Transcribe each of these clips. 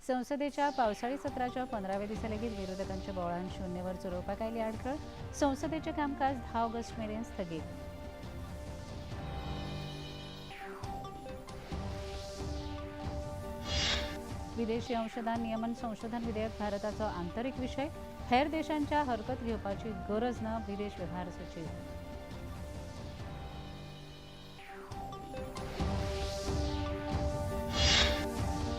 संसदेच्या पावसाळी सत्राच्या 15व्या दिसा लेगीत विरोधकांच्या बोवाळान शून्यवर चलोवपाक आयली आडखळ. संसदेचें कामकाज 10 ऑगस्ट मेरेन स्थगीत. विदेशी औषधां नियमन संशोधन विधेयक भारताचो आंतरिक विशय, हेर देशांच्या हरकत घेवपाची गरज ना, विदेश व्यवहार सचिव.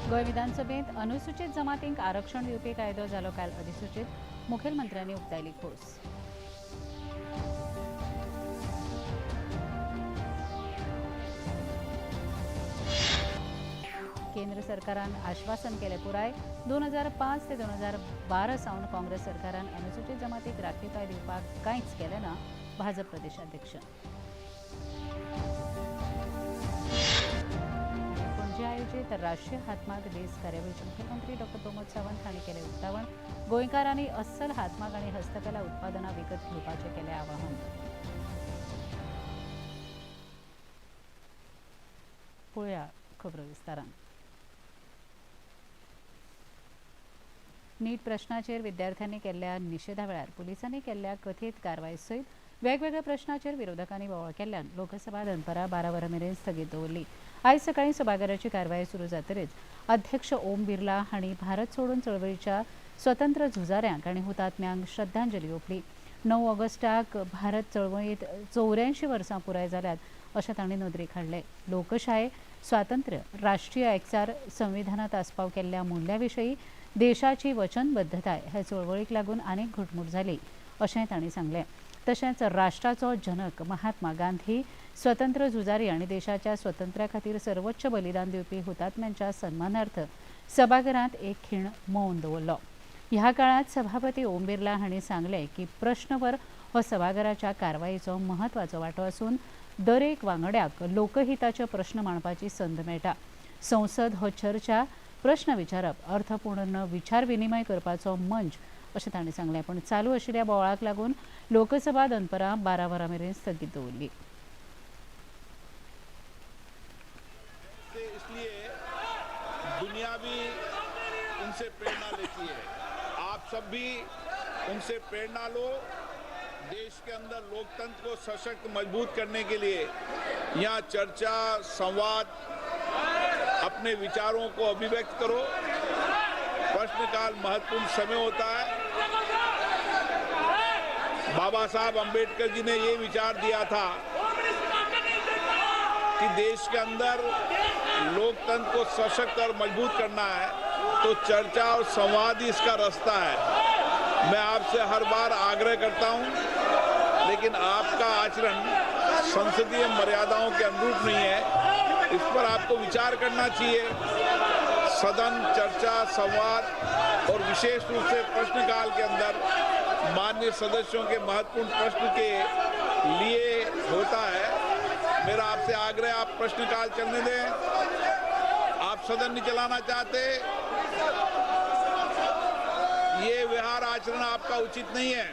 गोंय विधानसभेत अनुसूचित जमातींक आरक्षण दिवपी कायदो जालो काल अधिसूचित, मुखेलमंत्र्यांनी उक्तायली खोस. केंद्र सरकारान आश्वासन केलें पुराय. 2005 ते 2012 सावन काँग्रेस सरकारान अनुसूचित जमातीक राखीवताय दिवपाक कांयच केलें ना, भाजप प्रदेशाध्यक्ष. पणजे आयोजित राष्ट्रीय हातमाग दीस कार्यावळीचे मुखेलमंत्री डॉ प्रमोद सावंत हांणी केलें उक्तावण. गोंयकारांनी अस्सल हातमाग आनी हस्तकला उत्पादनां विकत घेवपाचें केलें आवाहन. पळोवया खबरो विस्तारान. नीट प्रश्नाचेर विद्यार्थ्यांनी केल्ल्या निशेधा वेळार पुलिसांनी केल्ल्या कथीत कारवाय सयत वेगवेगळ्या प्रश्नाचेर विरोधकांनी बोवाळ केल्ल्यान लोकसभा दनपरां 12 वरां मेरेन स्थगीत दवरली. आयज सकाळीं सभाघराची कारवाय सुरू जातरीच अध्यक्ष ओम बिर्ला हांणी भारत सोडून चळवळीच्या स्वतंत्र झुजाऱ्यांक आनी हुतात्म्यांक श्रद्धांजली ओंपली. 9 ऑगस्टाक भारत चळवळींत 84 वर्सां पुराय जाल्यात अशें तांणी नदरेक हाडलें. लोकशाय, स्वातंत्र्य, राष्ट्रीय एकचार, संविधानांत आस्पाव केल्ल्या मुल्यां विशीं देशाची वचनबद्धताय हे चळवळीक लागून आनीक घटमूट जाली अशें तांणी सांगलें. तशेंच राष्ट्राचो जनक महात्मा गांधी, स्वतंत्र झुजारी आनी देशाच्या स्वातंत्र्या खातीर सर्वोच्च बलिदान दिवपी हुतात्म्यांच्या सन्मानार्थ सभाघरांत एक खीण मौन दवरलो. ह्या काळांत सभापती ओम बिर्ला हांणी सांगलें की प्रश्नवर हो सभाघराच्या कारवायेचो म्हत्वाचो वांटो आसून दरेक वांगड्याक लोकहिताचे प्रश्न मांडपाची संद मेळटा. संसद हो चर्चा, प्रश्न विचारप, अर्थपूर्ण विचार विनिमय करपाचो मंच अशें तांणी सांगलें. पूण चालू आशिल्ल्या बोवाळाक लागून लोकसभा दनपरां 12 वरां मेरेन स्थगीत दवरली. इसलिए दुनिया भी उनसे प्रेरणा लेती है, आप सब भी उनसे प्रेरणा लो. देश के अंदर लोकतंत्र को सशक्त मजबूत करने के लिए यहाँ चर्चा, संवाद, अपने विचारों को अभिव्यक्त करो. प्रश्नकाल महत्वपूर्ण समय होता है. बाबा साहब अंबेडकर जी ने ये विचार दिया था कि देश के अंदर लोकतंत्र को सशक्त और मजबूत करना है तो चर्चा और संवाद ही इसका रास्ता है. मैं आपसे हर बार आग्रह करता हूं, लेकिन आपका आचरण संसदीय मर्यादाओं के अनुरूप नहीं है. इस पर आपको विचार करना चाहिए. सदन, चर्चा, संवाद और विशेष रूप से प्रश्नकाल के अंदर माननीय सदस्यों के महत्वपूर्ण प्रश्न के लिए होता है. मेरा आपसे आग्रह, आप प्रश्नकाल चलने दें. आप सदन नहीं चलाना चाहते, ये व्यवहार आचरण आपका उचित नहीं है.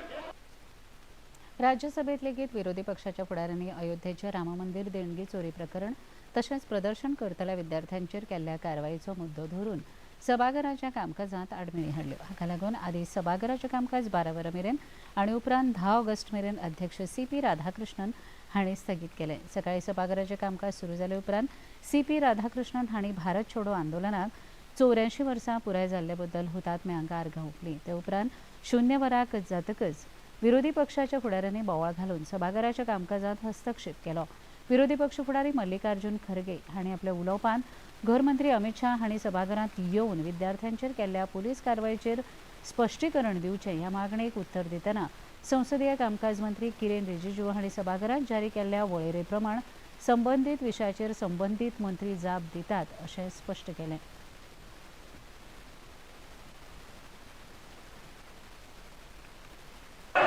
राज्यसभेत लेगीत विरोधी पक्षाच्या फुडाऱ्यांनी अयोध्येचे राम मंदिर देणगी चोरी प्रकरण तशेंच प्रदर्शन करतल्या विद्यार्थ्यांचेर केल्ल्या कारवायेचो मुद्दो धरून सभाघराच्या कामकाजांत आडमेळी हाडल्यो. हाका लागून आदी सभाघराचें कामकाज 12 वरां मेरेन आनी उपरांत 10 ऑगस्ट मेरेन अध्यक्ष सी पी राधाकृष्णन हांणी स्थगीत केलें. सकाळीं सभाघराचें कामकाज सुरू जाले उपरांत सी पी राधाकृष्णन हांणी भारत छोडो आंदोलनाक 84 वर्सां पुराय जाल्ले बद्दल हुतात्म्यांक आर्गां ओंपलीं. ते उपरांत 0 वराक जातकच विरोधी पक्षाच्या फुडाऱ्यांनी बोवाळ घालून सभाघराच्या कामकाजांत हस्तक्षेप केलो. विरोधी पक्ष फुडारी मल्लिकार्जुन खरगे हांणी आपल्या उलोवपांत गृहमंत्री अमित शाह हांणी सभाघरांत येवन विद्यार्थ्यांचेर केल्ल्या पुलीस कारवायेचेर स्पश्टीकरण दिवचें ह्या मागणेक उत्तर दितना संसदीय कामकाज मंत्री किरेन रिजिजू हांणी सभाघरांत जारी केल्ल्या वळेरे प्रमाण संबंदीत विशयाचेर संबंदीत मंत्री जाप दितात अशें स्पश्ट केलें.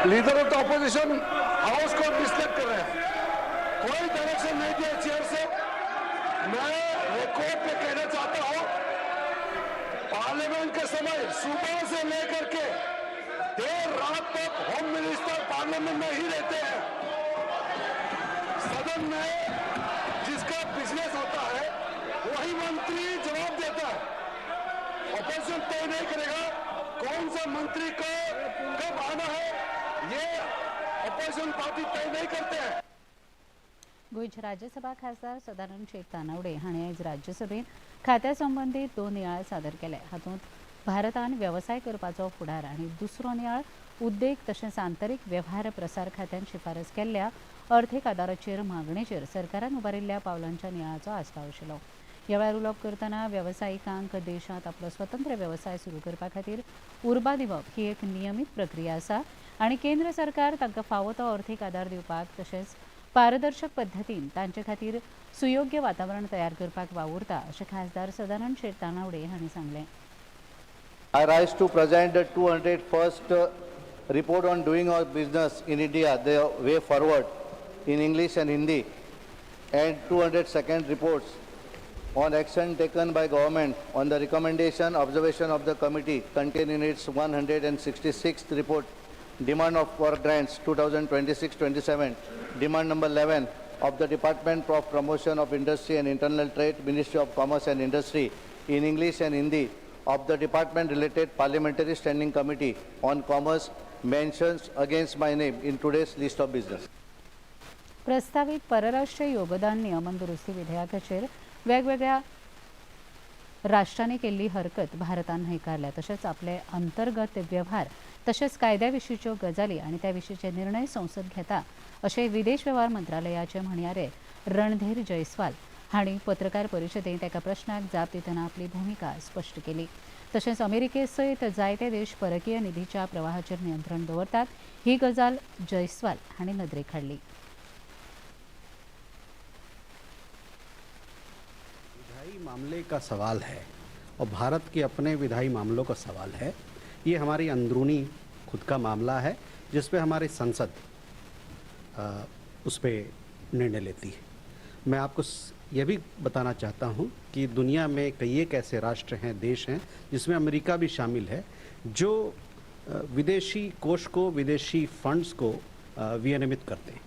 Leader of the opposition house को मिसलीड कर रहे हैं. कोई डायरेक्शन नहीं दिया चेयर से. मैं रिकॉर्ड पे कहना चाहता हूं, पार्लियामेंट के समय सुबह से लेकर के देर रात तक होम मिनिस्टर पार्लियामेंट में ही रहते हैं. सदन में जिसका बिजनेस होता है वही मंत्री जवाब देता है. अपोजिशन तय नहीं करेगा कौन सा मंत्री को कब आना है, ये अपोजिशन पार्टी तय नहीं करते हैं। गोंयचे राज्यसभा खासदार सदानंद शेट तानावडे हांणी आयज राज्यसभेत खात्या संबंदीत 2 नियाळ सादर केले। हातूंत भारतान वेवसाय करपाचो फुडार आनी दुसरो नियाळ उद्देग तशेंच आंतरीक वेव्हार प्रसार खात्यान शिफारस केल्ल्या अर्थीक आदाराचेर मागणेचेर सरकारान उबारिल्ल्या पावलांच्या नियाळाचो आस्पाव आशिल्लो। ह्या वेळार उलोवप करतना वेवसायिकांक देशांत आपलो स्वतंत्र वेवसाय सुरू करपा खातीर उर्बा दिवप ही एक नियमीत प्रक्रिया आसा आनी केंद्र सरकार तांकां फावो तो अर्थीक आदार दिवपाक तशेंच पारदर्शक पद्दतीन तांचे खातीर सुयोग्य वातावरण तयार करपाक वावुरता अशें खासदार सदानंद शेट तानावडे हांणी सांगलें। I rise to present the 201st report on doing our business in India, the way forward, in English and Hindi, and 202nd reports on action taken by government on the recommendation observation of the committee contained in its 166th report, demand of for grants 2026-27, demand number 11 of the Department of Promotion of Industry and Internal Trade, Ministry of Commerce and Industry, in English and Hindi, of the Department related Parliamentary Standing Committee on Commerce mentions against my name in today's list of business. प्रस्तावित परराष्ट्र योगदान नियमन दुरुस्ती विधेयकाचेर वेगवेगळ्या राष्ट्रांनी केल्ली हरकत भारतान न्हयकारल्या। तशेंच आपले अंतर्गत व्यवहार तशेंच कायद्या विशींच्यो गजाली आनी त्या विशींचे निर्णय संसद घेता अशें विदेश वेव्हार मंत्रालयाचे म्हणयारे रणधीर जयस्वाल हांणी पत्रकार परिशदेंत एका प्रश्नाक जाप दितना आपली भुमिका स्पश्ट केली। तशेंच अमेरिके सयत जायते देश परकीय निधीच्या प्रवाहाचेर नियंत्रण दवरतात ही गजाल जयस्वाल हांणी नदरेक हाडली। विधायी मामले का सवाल है और भारत के अपने विधायी मामलों का सवाल है। ये हमारी अंदरूनी खुद का मामला है जिस पे हमारी संसद उस पर निर्णय लेती है। मैं आपको यह भी बताना चाहता हूँ कि दुनिया में कई एक ऐसे राष्ट्र हैं, देश हैं, जिसमें अमेरिका भी शामिल है, जो विदेशी कोष को, विदेशी फंड्स को विनियमित करते हैं।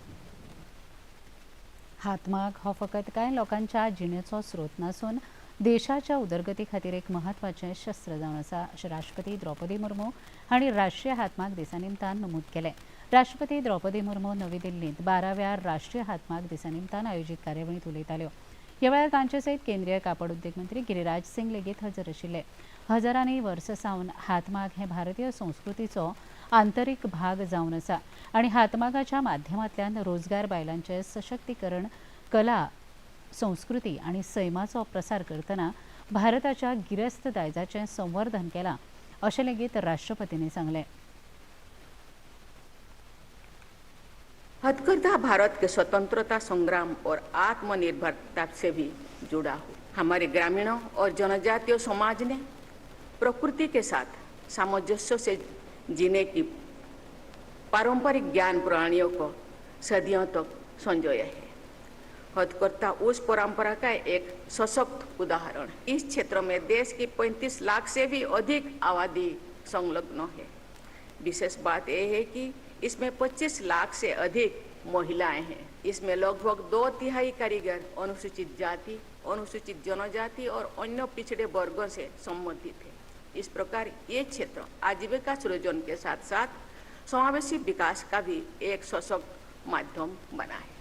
हातमाग हो फकत कांय लोकांच्या जिणेचो स्रोत नासून देशाच्या उदरगती खातीर एक म्हत्वाचें शस्त्र जावन आसा अशें राष्ट्रपती द्रौपदी मुर्मू हांणी राष्ट्रीय हातमाग दिसा निमतान नमूद केलें। राष्ट्रपती द्रौपदी मुर्मू नवी दिल्लींत 12व्या राष्ट्रीय हातमाग दिसा निमतान आयोजीत कार्यावळींत उलयताल्यो। ह्या वेळार तांचे सयत केंद्रीय कापड उद्देग मंत्री गिरिराज सिंग लेगीत हजर आशिल्ले। हजारांनी वर्सां सावन हातमाग हे भारतीय संस्कृतीचो आंतरीक भाग जावन आसा आनी हातमागाच्या माध्यमांतल्यान रोजगार, बायलांचें सशक्तीकरण, कला, संस्कृती आनी सैमाचो प्रसार करतना भारताच्या गिरेस्त दायजाचें संवर्धन केलां अशें लेगीत राष्ट्रपतींनी सांगलें। हथकरघा भारत के स्वतंत्रता संग्राम और आत्मनिर्भरता से भी जुड़ा हो। हमारे ग्रामीणों और जनजातीय समाज ने प्रकृति के साथ सामंजस्य से जीने की पारंपरिक ज्ञान प्रणालियों को सदियों तक संजोया है। हथकरघा उस परंपरा का एक सशक्त उदाहरण है। इस क्षेत्र में देश की 35 लाख से भी अधिक आबादी संलग्न है। विशेष बात यह है कि इसमें 25 लाख से अधिक महिलाएं हैं। इसमें लगभग 2/3 कारीगर अनुसूचित जाति, अनुसूचित जनजाति और अन्य पिछड़े वर्गों से संबंधित है। इस प्रकार ये क्षेत्र आजीविका सृजन के साथ साथ समावेशी विकास का भी एक सशक्त माध्यम बना है।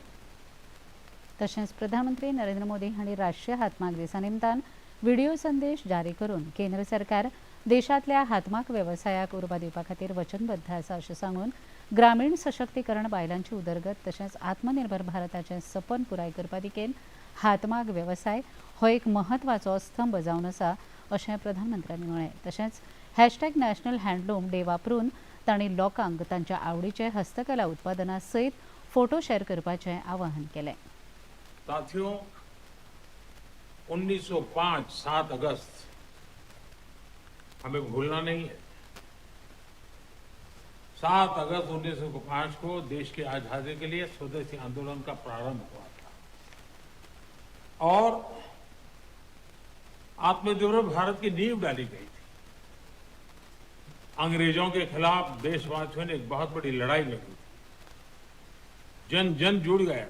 तशेंच प्रधानमंत्री नरेंद्र मोदी हांणी राष्ट्रीय हातमाग दिसा निमतान व्हिडिओ संदेश जारी करून केंद्र सरकार देशांतल्या हातमाग वेवसायाक उर्बा दिवपा खातीर वचनबद्ध आसा अशें सांगून ग्रामीण सशक्तीकरण, बायलांची उदरगत तशेंच आत्मनिर्भर भारताचें सपन पुराय करपा दिकेन हातमाग वेवसाय हो एक म्हत्वाचो स्तंभ जावन आसा अशें प्रधानमंत्र्यांनी म्हळें। तशेंच हॅशटॅग नॅशनल हँडलूम डे वापरून तांणी लोकांक तांच्या आवडीचे हस्तकला उत्पादना सयत फोटो शेअर करपाचें आवाहन केलें। साथियों, 1905 7 अगस्त हमें भूलना नहीं है। 7 अगस्त 1905 को देश की आजादी के लिए स्वदेशी आंदोलन का प्रारंभ हुआ था और आत्मनिर्भर भारत की नींव डाली गई थी। अंग्रेजों के खिलाफ देशवासियों ने एक बहुत बड़ी लड़ाई लड़ी थी, जन जन जुड़ गया।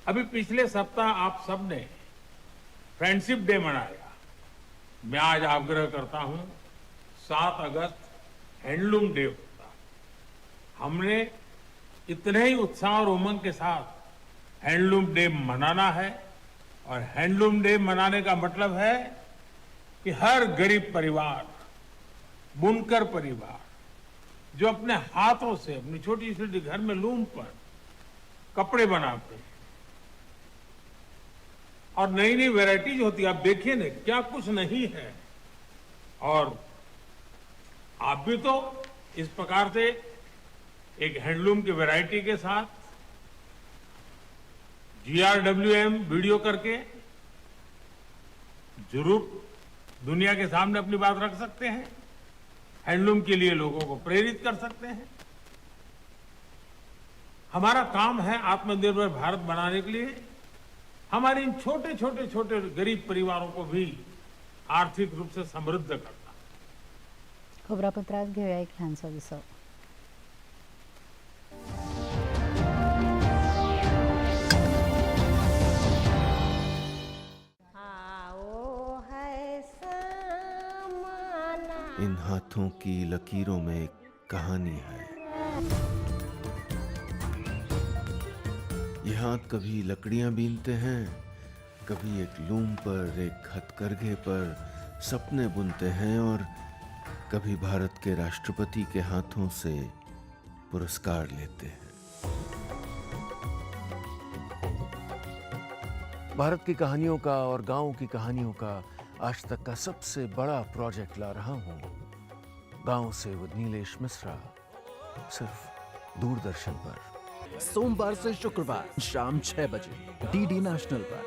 अभी पिछले सप्ताह आप सबने फ्रेंडशिप डे मनाया। मैं आज आग्रह करता हूं, 7 अगस्त हैंडलूम डे होता है। हमने इतने ही उत्साह और उमंग के साथ हैंडलूम डे मनाना है और हैंडलूम डे मनाने का मतलब है कि हर गरीब परिवार, बुनकर परिवार, जो अपने हाथों से अपनी छोटी छोटी घर में लूम पर कपड़े बनाते हैं और नई नई वैरायटीज होती है, आप देखिए ना क्या कुछ नहीं है। और आप भी तो इस प्रकार से एक हैंडलूम की वैरायटी के साथ GRWM video करके जरूर दुनिया के सामने अपनी बात रख सकते हैं, हैंडलूम के लिए लोगों को प्रेरित कर सकते हैं। हमारा काम है आत्मनिर्भर भारत बनाने के लिए हमारे इन छोटे छोटे छोटे गरीब परिवारों को भी आर्थिक रूप से समृद्ध करना। खबरापत्रात घेऊया एक ल्हानसो विसव। इन हाथों की लकीरों में एक कहानी है। ये हाथ कभी लकड़ियां बीनते हैं, कभी एक लूम पर, एक हथकरघे पर सपने बुनते हैं और कभी भारत के राष्ट्रपति के हाथों से पुरस्कार लेते हैं। भारत की कहानियों का और गांवों की कहानियों का आज तक का सबसे बड़ा प्रोजेक्ट ला रहा हूं, गांव से विद नीलेश मिश्रा, सिर्फ दूरदर्शन पर। सोमवार से शुक्रवार शाम 6 बजे डीडी नेशनल पर।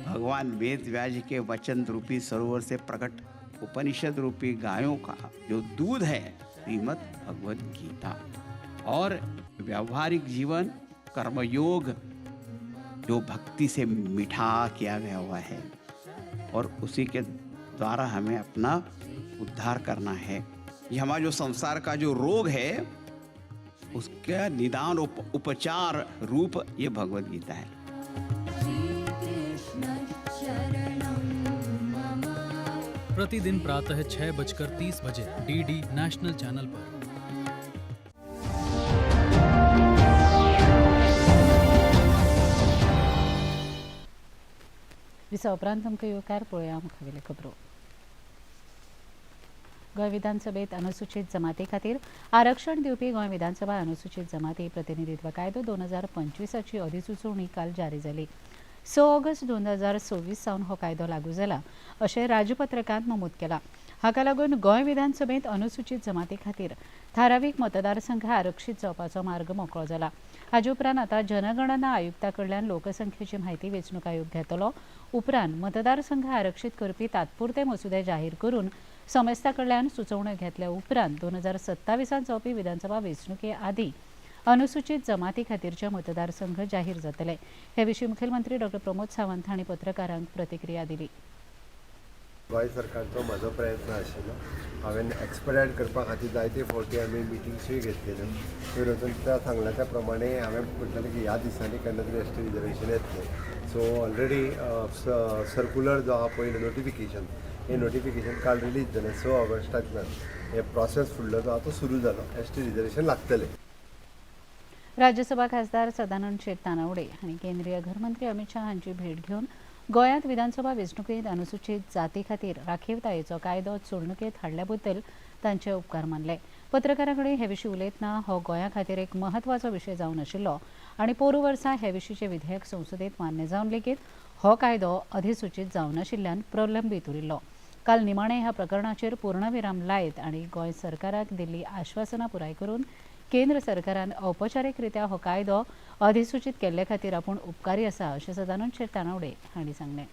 भगवान वेद व्यास के वचन रूपी सरोवर से प्रकट उपनिषद रूपी गायों का जो दूध है, श्रीमद् भगवद गीता, और व्यावहारिक जीवन कर्मयोग जो भक्ति से मिठा किया गया हुआ है, और उसी के द्वारा हमें अपना उद्धार करना है। ये हमारा जो संसार का जो रोग है उसका निदान उपचार रूप ये भगवद गीता है। प्रतिदिन प्रातः 6:30 बजे डीडी नेशनल चैनल पर। दिसा उपरांत तुमकां येवकार पळोवया मुखावेल्यो खबरो। गोंय विधानसभेत अनुसूचित जमाती खातीर आरक्षण दिवपी गोंय विधानसभा अनुसूचित जमाती प्रतिनिधित्व कायदो 2025ची अधिसुचोवणी काल जारी जाली। 6 ऑगस्ट 2026 सावन हो कायदो लागू जाला अशें राजपत्रकांत नमूद केलां। हाका लागून गोंय विधानसभेत अनुसूचित जमाती खातीर थारावीक मतदारसंघ आरक्षीत जावपाचो मार्ग मोकळो जाला। हाजे उपरांत आतां जनगणना आयुक्ता कडल्यान लोकसंख्येची म्हायती वेंचणूक आयोग घेतलो। उपरांत मतदारसंघ आरक्षीत करपी तात्पुरते मसुदे जाहीर करून समेस्ता कडल्यान सुचोवण्यो घेतल्या उपरांत 2027 जावपी विधानसभा वेंचणुके आदीं अनुसूचित जमाती खातीरचे मतदारसंघ जाहीर जातले। हे विशीं मुखेलमंत्री डॉ प्रमोद सावंत हांणी पत्रकारांक प्रतिक्रिया दिली। गोंय सरकारचो म्हजो प्रयत्न आशिल्लो, हांवें एक्सपेडायट करपा खातीर जायते फावटी आमी मिटिंग्सूय घेतलेल्यो। वयर वचून त्या सांगला त्या प्रमाणे हांवें म्हटलेलें की ह्या दिसांनी केन्ना तरी एस टी रिजर्वेशन येतलें। सो ऑलरेडी सर्कुलर जो आहा पयलें नोटिफिकेशन, हें नोटिफिकेशन काल रिलीज जालें 6 ऑगस्टांतल्यान हे प्रोसेस फुडलो जो आहा तो सुरू जालो, एस टी रिजर्वेशन लागतलें। राज्यसभा खासदार सदानंद शेट तानावडे हांणी केंद्रीय घरमंत्री अमित शाह हांची भेट घेवन गोंयांत विधानसभा वेंचणुकेंत अनुसूचित जाती खातीर राखीवतायेचो कायदो चलणुकेंत हाडल्या बद्दल तांचे उपकार मानले। पत्रकारां कडेन हे विशीं उलयतना हो गोंया खातीर एक म्हत्वाचो विशय जावन आशिल्लो आनी पोरूं वर्सा हे विशींचें विधेयक संसदेंत मान्य जावन लेगीत हो कायदो अधिसूचीत जावनाशिल्ल्यान प्रलंबीत उरिल्लो। काल निमाणें ह्या प्रकरणाचेर पूर्णविराम लायत आनी गोंय सरकाराक दिल्ली आश्वासनां पुराय करून केंद्र सरकारान औपचारीकरित्या हो कायदो अधिसूचित केल्ले खातीर आपूण उपकारी आसा अशें सदानंद शेट तानावडे हांणी सांगलें।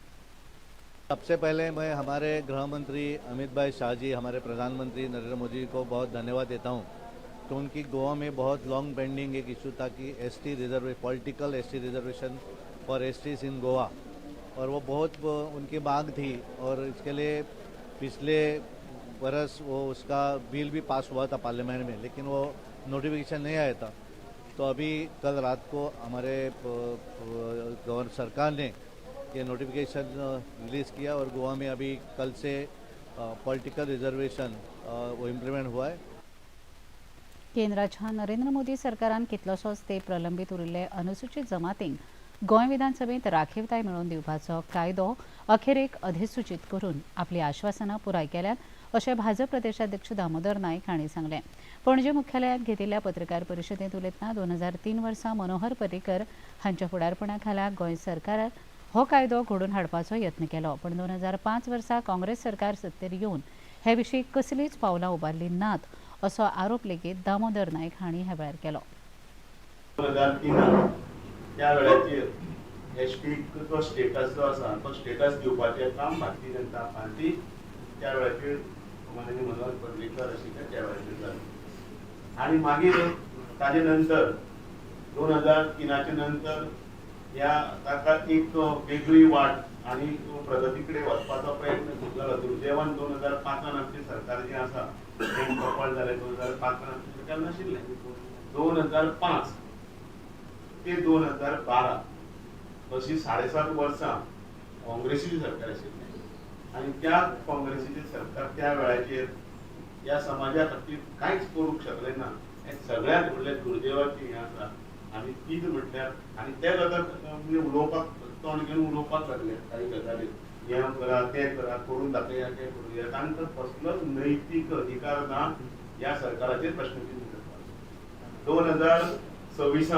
सबसे पहले मैं हमारे गृह मंत्री अमित भाई शाह जी, हमारे प्रधानमंत्री नरेंद्र मोदी को बहुत धन्यवाद देता हूँ कि उनकी गोवा में बहुत लॉन्ग पेंडिंग एक इशू था कि ST reserve, political ST reservation for STs in Goa, और वो बहुत उनकी मांग थी और इसके लिए पिछले बरस वो उसका बिल भी पास हुआ था पार्लियामेंट में, लेकिन वो नोटिफिकेशन नहीं आया था। तो अभी कल रात को हमारे गवर्नर सरकार ने ये नोटिफिकेशन रिलीज़ किया और गोवा में अभी कल से पॉलिटिकल रिजर्वेशन वो इम्प्लीमेंट हुआ है। केंद्राच्या नरेंद्र मोदी सरकारान कितलोसोच ते प्रलंबीत उरिल्ले अनुसूचित जमातींक गोंय विधानसभेत राखीवताय मेळोवन दिवपाचो कायदो अखेरेक अधिसूचित करून आपली आश्वासनां पुराय केल्यात अशें भाजप प्रदेशाध्यक्ष दामोदर नायक हांणी सांगलें। पणजे मुख्यालयांत घेतिल्ल्या पत्रकार परिशदेंत उलयतना 2003 वर्सा मनोहर पर्रीकर हांच्या फुडारपणा खाला गोंय सरकारान हो कायदो घडोवन हाडपाचो यत्न केलो, पण 2005 वर्सा काँग्रेस सरकार सत्तेर येवन हे विशीं कसलीच पावलां उबारली नात असो आरोप लेगीत दामोदर नायक हांणी ह्या वेळार केलो। 2003 त्या वेळाचेर एसटीचो स्टेटस जो आसा तो स्टेटस दिवपाचें काम भारतीय जनता पार्टी त्या वेळाचेर माननीय मनोहर पर्रीकर आशिल्ले त्या वेळाचेर जालें। आनी मागीर ताजे नंतर 2003 नंतर ह्या ताका एक वेगळी वाट आनी प्रगती कडेन वचपाचो प्रयत्न सुरू जालो। दुर्दैवान 2005 आमचें सरकार जें आसा तें कपाळ जालें। 2005 आमचें सरकार नाशिल्लें। 2005 ते 2012 अशी 7.5 वर्सां काँग्रेसीचें सरकार आशिल्लें आनी त्या काँग्रेसीचें सरकार त्या वेळाचेर ह्या समाजा खातीर कांयच करूंक शकलें ना हें सगळ्यांत व्हडलें दुर्दैवाचें हें आसा। आनी तीच म्हटल्यार आनी ते गजाल म्हणजे उलोवपाक तोंड घेवन उलोवपाक लागले काही गजाली, हें करा तें करा, करून दाखया तें करुया, तांकां कसलोच नैतीक अधिकार ना ह्या सरकाराचेर प्रश्नचिन्ह करपाक। 2026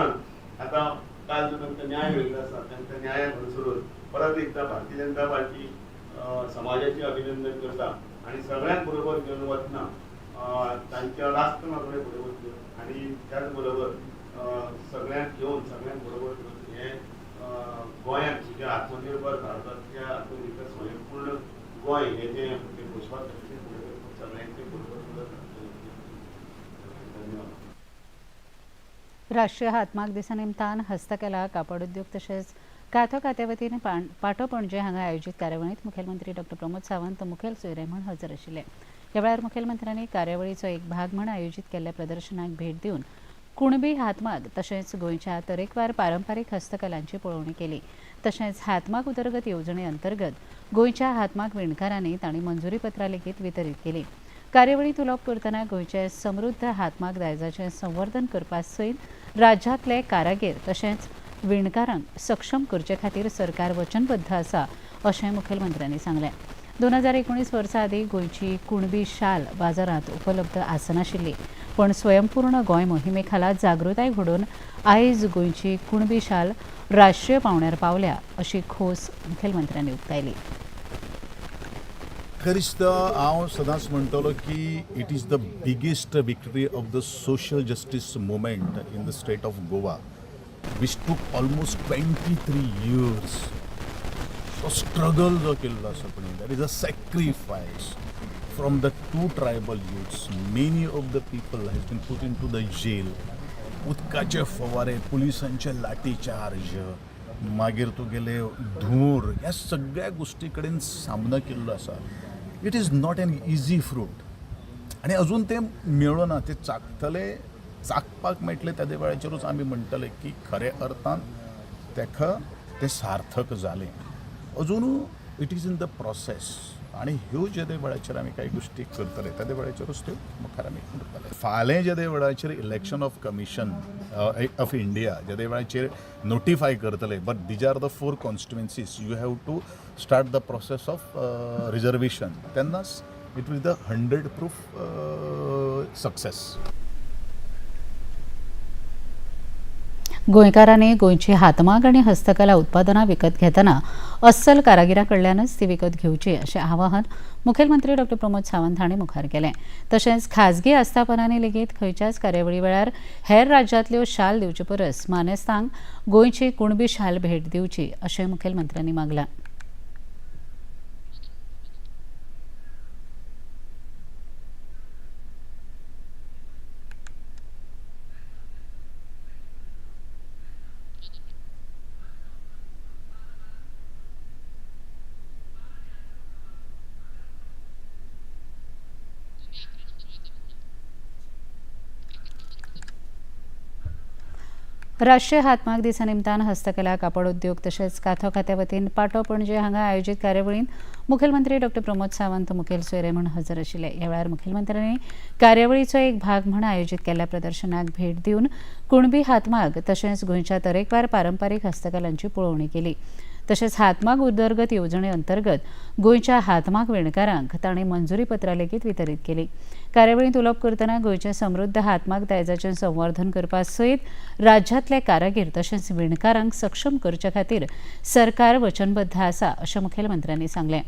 आतां काल जो तांकां न्याय मेळिल्लो आसा तांकां न्यायाक अनुसरून परत एकदां भारतीय जनता पार्टी समाजाचें अभिनंदन करता आनी सगळ्यांक बरोबर घेवन वतना तांच्या राष्ट्र मागण्यो फुडें वतल्यो आनी त्याच बरोबर सगळ्यांक घेवन सगळ्यांक बरोबर घेवन हें गोंयांत म्हणजे आत्मनिर्भर भारताच्या आत्मनिर्भर स्वयंपूर्ण गोंय हें जें घोशवाक्य फुडें सगळ्यांचे बरोबर. धन्यवाद. राष्ट्रीय हातमाग दिसा निमतान हस्तकला, कापड उद्योग तशेंच काथो खात्या वतीन पाटो पणजे हांगा आयोजीत कार्यावळींत मुखेलमंत्री डॉ प्रमोद सावंत मुखेल सोयरे म्हूण हजर आशिल्ले। ह्या वेळार मुखेलमंत्र्यांनी कार्यावळीचो एक भाग म्हूण आयोजीत केल्ल्या प्रदर्शनाक भेट दिवन कुणबी हातमाग तशेंच गोंयच्या तरेकवार पारंपारीक हस्तकलांची पळोवणी केली। तशेंच हातमाग उदरगत येवजणे अंतर्गत गोंयच्या हातमाग विणकारांनी तांणी मंजुरी पत्रां लेगीत वितरीत केली। कार्यावळींत उलोवप करतना गोंयचे समृद्ध हातमाग दायजाचें संवर्धन करपा सयत राज्यांतले कारागीर तशेंच विणकारांक सक्षम करचे खातीर सरकार वचनबद्ध आसा अशें मुखेलमंत्र्यांनी सांगलें। 2019 वर्सा आदीं गोंयची कुणबी शाल बाजारांत उपलब्ध आसनाशिल्ली, पण स्वयंपूर्ण गोंय मोहिमे खाला जागृताय घडोवन आयज गोंयची कुणबी शाल राष्ट्रीय पावंड्यार पावल्या अशी खोस मुखेलमंत्र्यांनी उक्तायली। खरीच तर हांव सदांच म्हणटलो की it is the biggest victory of the social justice movement in the state of Goa, which took almost 23 years. तो स्ट्रगल जो केल्लो आसा पळय, that is a sacrifice from the two tribal youths. Many of the people has been put into the jail. उदकाचे फवारे, पुलिसांचे लाठी charge, मागीर तुगेले धूर, ह्या सगळ्या गोश्टी कडेन सामनो केल्लो आसा. It is not an easy fruit आनी अजून तें मेळना. तें चाखतले, चाखपाक मेळटलें त्या वेळाचेरूच आमी म्हणटले की खऱ्या अर्थान ताका तें सार्थक जालें. अजून it is in the process आनी ह्यो जेदे वेळाचेर आमी कांय गोश्टी करतले त्या वेळाचेरूच त्यो मुखार आमी उरतले. फाल्यां जेदे वेळाचेर election of commission of India जेदे वेळाचेर नोटिफाय करतले, but these are the 4 constituencies you have to start the process of reservation, तेन्नाच it will the 100 proof success. गोंयकारांनी गोंयची हातमाग आनी हस्तकला उत्पादनां विकत घेतना अस्सल कारागिरां कडल्यानच ती विकत घेवची अशें आवाहन मुखेलमंत्री डॉ प्रमोद सावंत हांणी मुखार केलें। तशेंच खाजगी आस्थापनांनी लेगीत खंयच्याच कार्यावळी वेळार हेर राज्यांतल्यो शाल दिवचे परस मानेस्तांक गोंयची कुणबी शाल भेट दिवची अशें मुखेलमंत्र्यांनी मागलां। राष्ट्रीय हातमाग दिसा निमतान हस्तकला, कापड उद्योग तशेंच काथो खात्या वतीन पाटो पणजे हांगा आयोजीत कार्यावळींत मुखेलमंत्री डॉक्टर प्रमोद सावंत मुखेल सोयरे म्हूण हजर आशिल्ले. ह्या वेळार मुखेलमंत्र्यांनी कार्यावळीचो एक भाग म्हूण आयोजीत केल्ल्या प्रदर्शनाक भेट दिवन कुणबी हातमाग तशेंच गोंयच्या तरेकवार पारंपारीक हस्तकलांची पळोवणी केली. तशेंच हातमाग उदरगत येवजणे अंतर्गत गोंयच्या हातमाग विणकारांक तांणी मंजुरी पत्रां लेगीत वितरीत केली. कार्यावळींत उलोवप करतना गोंयचें समृद्ध हातमाग दायजाचें संवर्धन करपा सयत राज्यांतले कारागीर तशेंच विणकारांक सक्षम करचे खातीर सरकार वचनबद्ध आसा अशें मुखेलमंत्र्यांनी सांगलें.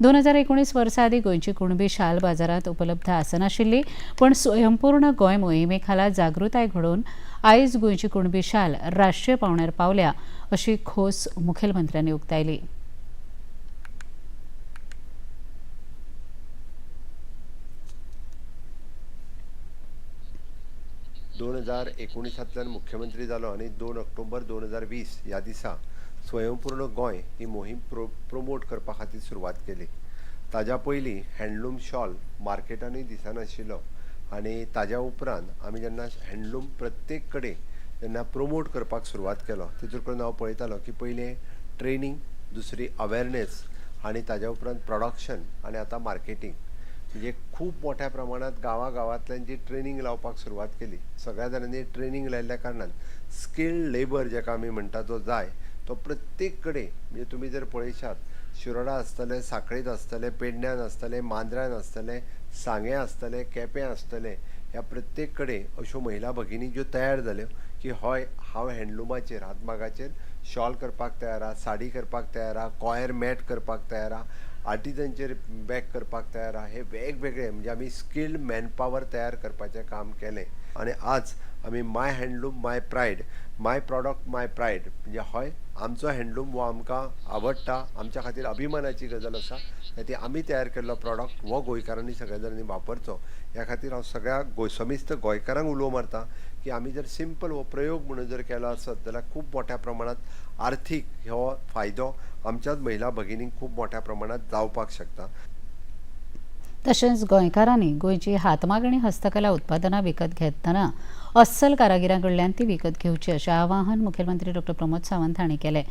2019 वर्सा आदीं गोंयची कुणबी शाल बाजारांत उपलब्ध आसनाशिल्ली, पूण स्वयंपूर्ण गोंय मोहिमे खाला जागृताय घडोवन आयज गोंयची कुणबी शाल राष्ट्रीय पांवड्यार पावल्या अशी खोस मुखेलमंत्र्यांनी उक्तायली. दोन हजार एकोणिसांतल्यान मुख्यमंत्री जालो आनी 2 ऑक्टोबर 2020 ह्या दिसा स्वयंपूर्ण गोंय ही मोहीम प्रोमोट करपा खातीर सुरवात केली. ताज्या पयलीं हँडलूम शॉल मार्केटानूय दिसनाशिल्लो आनी ताज्या उपरांत आमी जेन्ना हँडलूम प्रत्येक कडेन जेन्ना प्रोमोट करपाक सुरवात केलो तितून करून हांव पळयतालो की पयलें ट्रेनींग, दुसरी अवेरनेस आनी ताज्या उपरांत प्रोडक्शन आनी आतां मार्केटींग. म्हणजे खूब मोठ्या प्रमाणांत गांवागांवांतल्यान जी ट्रेनींग लावपाक सुरवात केली, सगळ्या जाणांनी ट्रेनींग लायिल्ल्या कारणान स्किल्ड लेबर जाका आमी म्हणटा जो जाय तो प्रत्येक कडेन, म्हणजे तुमी जर पळयशात शिरोडा आसतलें, साखळीत आसतलें, पेडण्यान आसतलें, मांद्र्यान आसतलें, सांगें आसतलें, केपें आसतलें, ह्या प्रत्येक कडेन अश्यो महिला भगिनी ज्यो तयार जाल्यो की हय हांव हँडलुमाचेर हातमागाचेर शॉल करपाक तयार आहा, साडी करपाक तयार आहा, कॉयर मॅट करपाक तयार आहा, आर्टिजनचेर बॅग करपाक तयार आहा. हे वेगवेगळे म्हणजे आमी स्किल्ड मॅनपावर तयार करपाचें काम केलें आनी आज आमी my handloom my pride, my product my pride, म्हणजे हय आमचो हँडलूम हो आमकां आवडटा, आमच्या खातीर अभिमानाची गजाल आसा, ती आमी तयार केल्लो प्रॉडक्ट हो गोंयकारांनी सगळ्या जाणांनी वापरचो. ह्या खातीर हांव सगळ्या समेस्त गोंयकारांक उलो मारता की आमी जर सिंपल हो प्रयोग म्हणून जर केलो आसत जाल्यार खूब मोठ्या प्रमाणांत आर्थीक हो फायदो आमच्याच महिला भगिनींक खूब मोठ्या प्रमाणांत जावपाक शकता. तशेंच गोंयकारांनी गोंयची हातमाग आनी हस्तकला उत्पादनां विकत घेतना अस्सल कारागिरां कडल्यान ती विकत घेवची अशें आवाहन मुखेलमंत्री डॉक्टर प्रमोद सावंत हांणी केलें.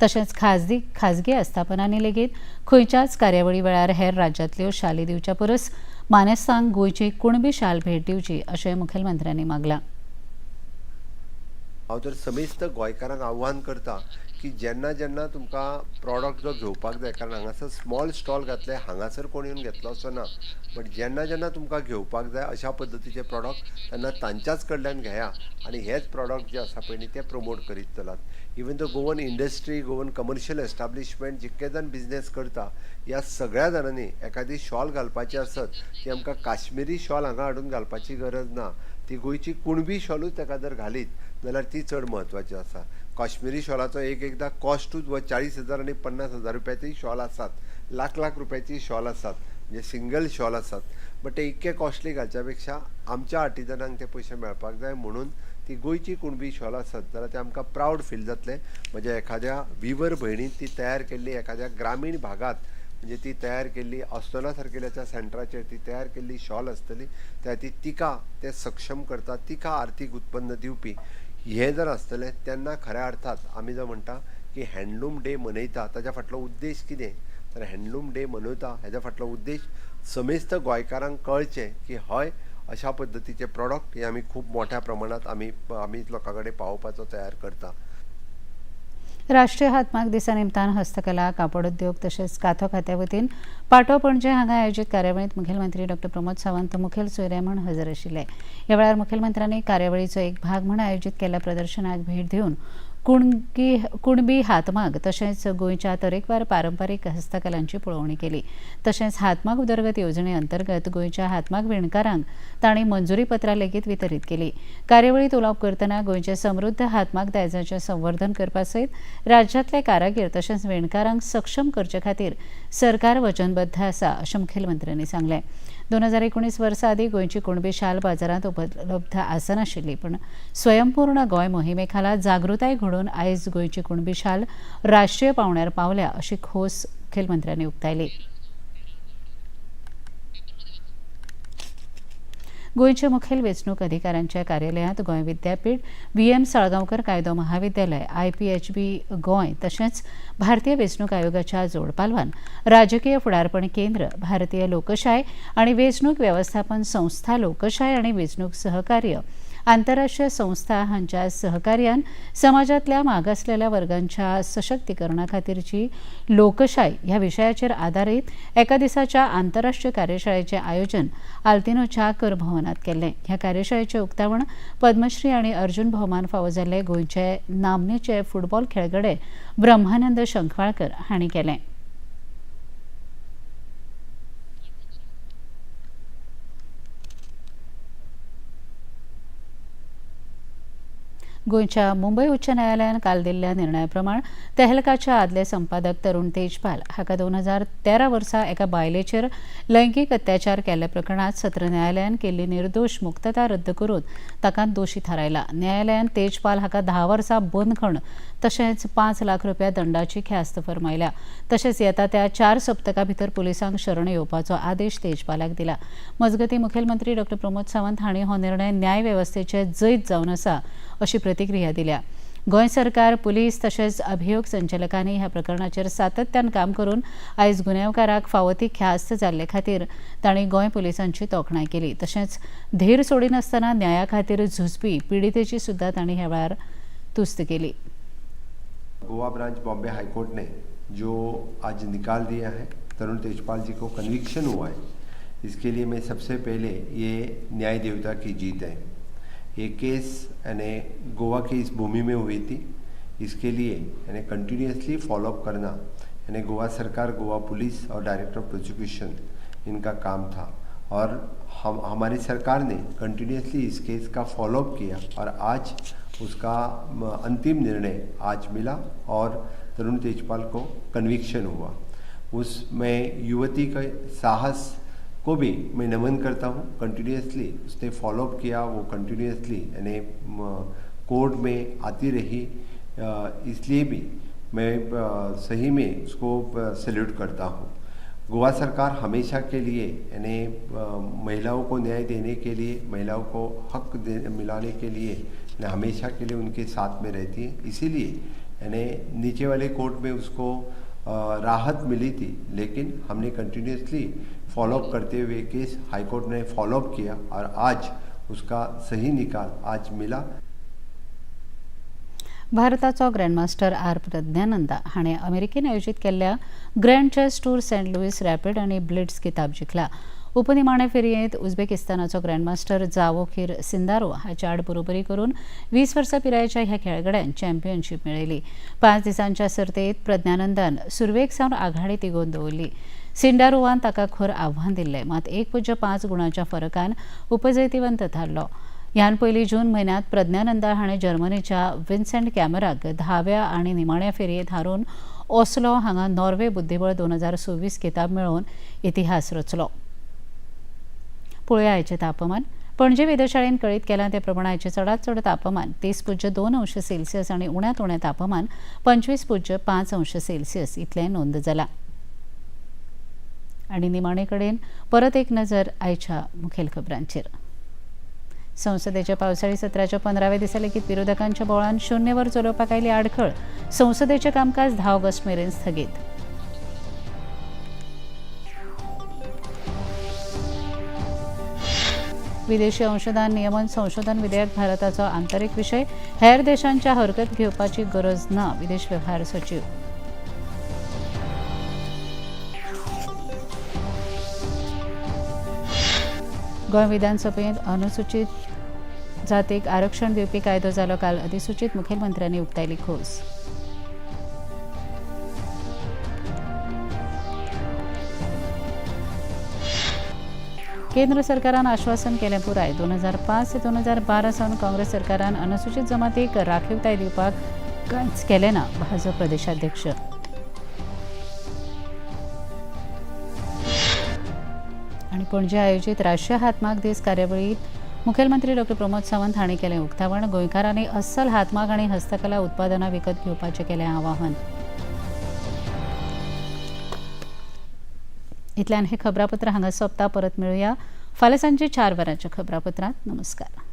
तशेंच खाजगी आस्थापनांनी लेगीत खंयच्याच कार्यावळी वेळार हेर राज्यांतल्यो शाली दिवच्या परस मानेस्तांक गोंयची कुणबी शाल भेट दिवची अशें मुखेलमंत्र्यांनी मागलां. हांव तर समेस्त गोंयकारांक आव्हान करता की जेन्ना जेन्ना तुमकां प्रॉडक्ट जो घेवपाक जाय, कारण हांगासर स्मॉल स्टॉल घातले हांगासर कोण येवन घेतलो असो ना, बट जेन्ना जेन्ना तुमकां घेवपाक जाय अशा पद्दतीचे प्रॉडक्ट तेन्ना तांच्याच कडल्यान घेया आनी हेच प्रॉडक्ट जे आसा पळय न्ही ते प्रमोट करीत चलात. Even the Goan industry, Goan commercial establishment जितके जाण बिजनेस करता ह्या सगळ्या जाणांनी एखादी शॉल घालपाची आसत ती आमकां काश्मिरी शॉल हांगा हाडून घालपाची गरज ना, ती गोंयची कुणबी शॉलूच ताका जर घालीत जाल्यार ती चड म्हत्वाची आसा. काश्मिरी शॉलाचो एक एकदां कॉस्टूच 40,000 आनी 50,000 रुपयाची शॉल आसात, लाख लाख रुपयाची शॉल आसात, म्हणजे सिंगल शॉल आसात, बट ते इतके कॉस्टली घालच्या पेक्षा आमच्या आर्टिजनांक ते पयशे मेळपाक जाय म्हणून ती गोंयची कुणबी शॉल आसत जाल्यार ते आमकां प्रावड फील जातलें. म्हणजे एखाद्या विवर भयणीन ती तयार केल्ली, एखाद्या ग्रामीण भागांत म्हणजे ती तयार केल्ली अस्नोडा सारकेल्याच्या सेंटराचेर ती तयार केल्ली शॉल आसतली, त्या ती तिका ते सक्षम करता, तिका आर्थीक उत्पन्न दिवपी हें जर आसतलें तेन्ना खऱ्या अर्थात आमी जो म्हणटा की हँडलूम डे मनयता ताज्या फाटलो उद्देश कितें, तर हँडलूम डे मनयता हेज्या फाटलो उद्देश समेस्त गोंयकारांक कळचें की हय अशा पद्दतीचे प्रॉडक्ट हे आमी खूब मोठ्या प्रमाणांत आमी आमी लोकां कडेन पावोवपाचो तयार करता. राष्ट्रीय हातमाग दिसा निमतान हस्तकला, कापड उद्योग तशेंच काथो खात्या वतीन पाटो पणजे हांगा आयोजीत कार्यावळींत मुखेलमंत्री डॉक्टर प्रमोद सावंत मुखेल सोयरे म्हूण हजर आशिल्ले. ह्या वेळार मुखेलमंत्र्यांनी कार्यावळीचो एक भाग म्हूण आयोजीत केल्ल्या प्रदर्शनाक भेट दिवन कुणबी हातमाग तशेंच गोंयच्या तरेकवार पारंपारीक हस्तकलांची पळोवणी केली. तशेंच हातमाग उदरगत येवजणे अंतर्गत गोंयच्या हातमाग विणकारांक तांणी मंजुरी पत्रां लेगीत वितरीत केली. कार्यावळींत उलोवप करतना गोंयचे समृद्ध हातमाग दायजाचें संवर्धन करपा सयत राज्यांतले कारागीर तशेंच विणकारांक सक्षम करचे खातीर सरकार वचनबद्ध आसा अशें मुखेलमंत्र्यांनी सांगलें. 2019 वर्सा आदीं गोंयची कुणबी शाल बाजारांत उपलब्ध आसनाशिल्ली, पूण स्वयंपूर्ण गोंय मोहिमे खाला जागृताय घडोवन आयज गोंयची कुणबी शाल राष्ट्रीय पांवड्यार पावल्या अशी खोस मुखेलमंत्र्यांनी उक्तायली. गोंयच्या मुखेल वेंचणूक अधिकाऱ्यांच्या कार्यालयांत गोंय विद्यापीठ, व्ही.एम. साळगांवकर कायदो महाविद्यालय, IPHB Goa तशेंच भारतीय वेंचणूक आयोगाच्या जोडपालवान राजकीय फुडारपण केंद्र, भारतीय लोकशाय आनी वेंचणूक वेवस्थापन संस्था लोकशाय आनी वेंचणूक सहकार्य आंतरराष्ट्रीय संस्था हांच्या सहकार्यान समाजांतल्या मागासलेल्या वर्गांच्या सशक्तीकरणा खातीरची लोकशाय ह्या विशयाचेर आदारीत एका दिसाच्या आंतरराष्ट्रीय कार्यशाळेचें आयोजन आल्तिनोच्या कर भवनात केल्लें. ह्या कार्यशाळेचें उक्तावण पद्मश्री आनी अर्जुन भोवमान फावो जाल्ले गोंयचे नामनेचे फुटबॉल खेळगडे ब्रह्मानंद शंखवाळकर हांणी केलें. गोंयच्या मुंबय उच्च न्यायालयान काल दिल्ल्या निर्णया प्रमाण तेहलकाच्या आदले संपादक तरुण तेजपाल हाका 2013 वर्सा एका बायलेचेर लैंगीक अत्याचार केल्ल्या प्रकरणांत सत्र न्यायालयान केल्ली निर्दोश मुक्तता रद्द करून ताका दोशी थारायला. न्यायालयान तेजपाल हाका 10 वर्सां बंदखण तशेंच 5 लाख रुपया दंडाची ख्यास्त फर्मायल्या. तशेंच येता त्या 4 सप्तकां भितर पुलिसांक शरण येवपाचो आदेश तेजपालाक दिला. मजगतीं मुखेलमंत्री डॉ प्रमोद सावंत हांणी हो निर्णय न्याय वेवस्थेचे जैत जावन आसा अशी प्रतिक्रिया दिल्या. गोंय सरकार, पुलीस तशेंच अभियोग संचालकांनी ह्या प्रकरणाचेर सातत्यान काम करून आयज गुन्यांवकाराक फावो ती ख्यास्त जाल्ले खातीर तांणी गोंय पुलिसांची तोखणाय केली. तशेंच धीर सोडिनासतना न्याया खातीर झुजपी पिडितेची सुद्दां तांणी ह्या वेळार तुस्त केली. गोवा ब्रांच बॉम्बे हाईकोर्ट ने जो आज निकाल दिया है, तरुण तेजपाल जी को कन्विक्शन हुआ है, इसके लिए मैं सबसे पहले ये न्याय देवता की जीत है. ये केस यानी गोवा की इस भूमि में हुई थी, इसके लिए यानी कंटिन्यूसली फॉलोअप करना यानी गोवा सरकार, Goa police Aur director of prosecution इनका काम था और हम हमारी सरकार ने कंटिन्यूसली इस केस का फॉलोअप किया और आज उसका अंतिम निर्णय आज मिला और तरुण तेजपाल को कन्विक्शन हुआ. उसमें युवती के साहस को भी मैं नमन करता हूँ. कंटिन्यूसली उसने फॉलोअप किया, वो कंटिन्यूसली यानी कोर्ट में आती रही, इसलिए भी मैं सही में उसको सैल्यूट करता हूँ. गोवा सरकार हमेशा के लिए यानी महिलाओं को न्याय देने के लिए, महिलाओं को हक मिलाने के लिए हमेशा के लिए उनके साथ में रहती है. इसीलिए यानी नीचे वाले कोर्ट में उसको राहत मिली थी, लेकिन हमने कंटिन्यूसली फॉलोअप करते हुए केस हाईकोर्ट ने फॉलोअप किया और आज उसका सही निकाल आज मिला. भारताचो ग्रँडमास्टर आर प्रज्ञानंदा हाणें अमेरिकेन आयोजीत केल्ल्या grand chess tour Saint Louis rapid आनी ब्लिट्स किताब जिखला. उपनिमाणे फेरयेंत उझबेकिस्तानाचो ग्रँडमास्टर जावोखीर सिंदारो हाच्या आड बरोबरी करून 20 वर्सां पिरायेच्या ह्या खेळगड्यान चॅम्पियनशीप मेळयली. 5 दिसांच्या सर्तेंत प्रज्ञानंदान सुरवेक सावन आघाडी तिगोवन दवरली. सिंडारोवान ताका खर आव्हान दिल्लें, मात 1.5 गुणांच्या फरकान उपजैतिवंत थारलो. ह्यान पयलीं जून म्हयन्यांत प्रज्ञानंदा हाणें जर्मनीच्या विन्सेंट कॅमराक 10व्या आनी निमाण्या फेरयेंत हारोवन ओस्लो हांगा नॉर्वे बुद्धिबळ 2026 किताब मेळोवन इतिहास रचलो. पळोवया आयचें तापमान. पणजे वेधशाळेन कळीत केलां ते प्रमाण आयचें चडांत चड तापमान 30.2 अंश सेल्सियस आनी उण्यांत उणें तापमान 25.5 अंश सेल्सियस इतलें नोंद जालां. आनी निमाणे कडेन परत एक नजर आयच्या मुखेल खबरांचेर. संसदेच्या पावसाळी सत्राच्या 15व्या दिसा लेगीत विरोधकांच्या बोळान 0वर चलोवपाक आयली आडखळ. संसदेचें कामकाज 10 ऑगस्ट मेरेन स्थगीत. विदेशी अंशदान नियमन संशोधन विधेयक भारताचो आंतरिक विशय, हेर देशांच्या हरकत घेवपाची गरज ना, विदेश व्यवहार सचिव. गोंय विधानसभेंत अनुसूचित जातीक आरक्षण दिवपी कायदो जालो काल अधिसूचित, मुखेलमंत्र्यांनी उक्तायली खोस. केंद्र सरकारान आश्वासन केलें पुराय. 2005 ते 2012 सावन काँग्रेस सरकारान अनुसूचित जमातीक राखीवताय दिवपाक कांयच केलें ना, भाजप प्रदेशाध्यक्ष. आनी पणजे आयोजीत राष्ट्रीय हातमाग दीस कार्यावळींत मुखेलमंत्री डॉ प्रमोद सावंत हांणी केलें उक्तावण. गोंयकारांनी अस्सल हातमाग आनी हस्तकला उत्पादनां विकत घेवपाचें केलें आवाहन. इतल्यान हें खबरापत्र हांगा सोंपता. परत मेळुया फाल्यां सांजे 4 वरांच्या खबरापत्रांत. नमस्कार.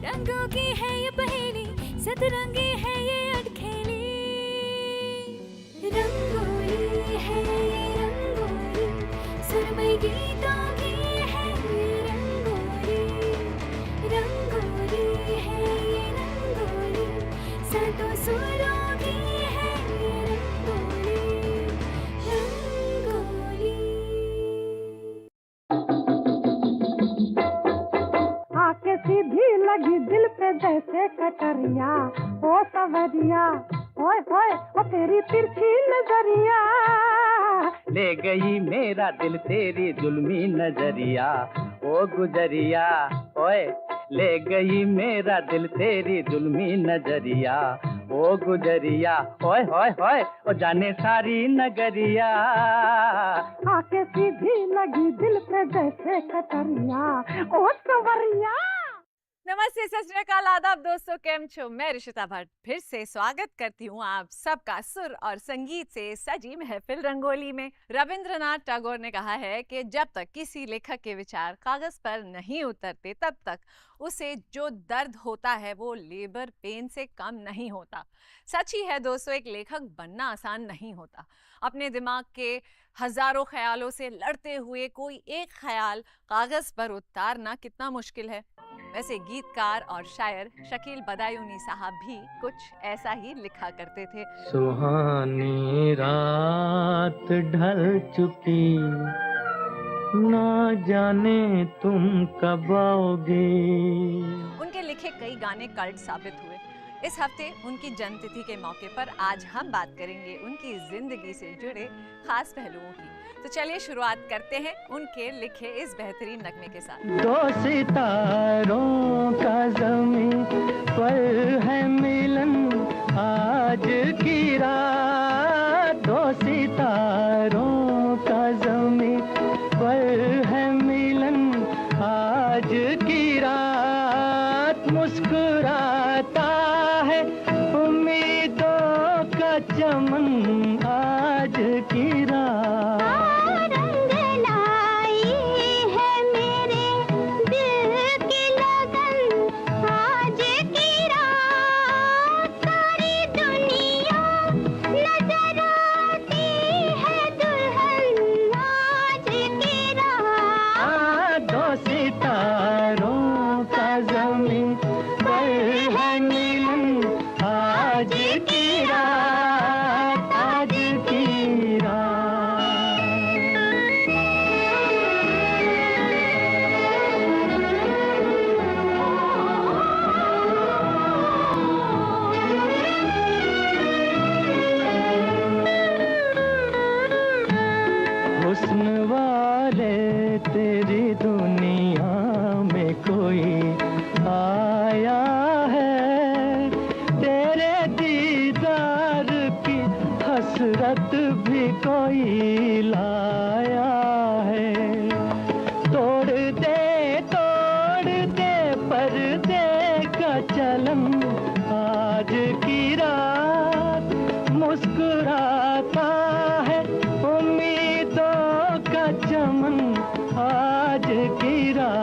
रंगों की है ये पहेली, सतरंगी है ये अटखेली. रंगोली है ये रंगोली, सुरमई गीतों की है ये रंगोली. रंगोली है ये रंगोली, सातों सुरों की है ये रंगोली. रंगोली. आके सीधी लगी दिल पे जैसे कटरिया, ओ सवरिया, ओए होए, ओ तेरी तिरछी नजरिया. ले गई मेरा दिल तेरी जुल्मी नजरिया, ओ गुजरिया, ओए ले गई मेरा दिल तेरी जुल्मी नजरिया, ओ गुजरिया, ओए होए होए, ओ जाने सारी नगरिया. आके सीधी लगी दिल पे जैसे कटरिया, ओ सवरिया. नमस्ते, सत श्री अकाल, आदाब दोस्तों, केम छो? मैं ऋषिता भट्ट फिर से स्वागत करती हूँ आप सबका सुर और संगीत से सजी महफिल रंगोली में। रविंद्रनाथ टैगोर ने कहा है कि जब तक किसी लेखक के विचार कागज़ पर नहीं उतरते तब तक उसे जो दर्द होता है वो लेबर पेन से कम नहीं होता। सच ही है दोस्तों, एक लेखक बनना आसान नहीं होता। अपने दिमाग के हज़ारों ख्यालों से लड़ते हुए कोई एक ख्याल कागज़ पर उतारना कितना मुश्किल है। वैसे गीतकार और शायर शकील बदायूनी साहब भी कुछ ऐसा ही लिखा करते थे। सुहानी रात ढल चुकी, ना जाने तुम कब आओगे। उनके लिखे कई गाने कल्ट साबित हुए। इस हफ्ते उनकी जन्मतिथि के मौके पर आज हम बात करेंगे उनकी जिंदगी से जुड़े खास पहलुओं की। तो चलिए शुरुआत करते हैं उनके लिखे इस बेहतरीन नगमे के साथ। दो सितारों का ज़मीं पर है मिलन आज की रात, दो सितारों का ज़मीं पर है मिलन आज की रात, मुस्कुराता है उम्मीदों का चमन आज की रात। रंग लाई है मेरे दिल की लगन आज की रात, सारी दुनिया नजर आती है दुल्हन आज की रात। दो सितारों का ज़मीं पर है मिलन आज की रात, आज की रात। हुस्न वाले तेरी दुनिया में कोई आया है, तेरे दीदार की हसरत भी कोई लाया है। तोड़ दे पर्दे का चलन आज की रात, मुस्कुराता है उम्मीदों का चमन आज की रात।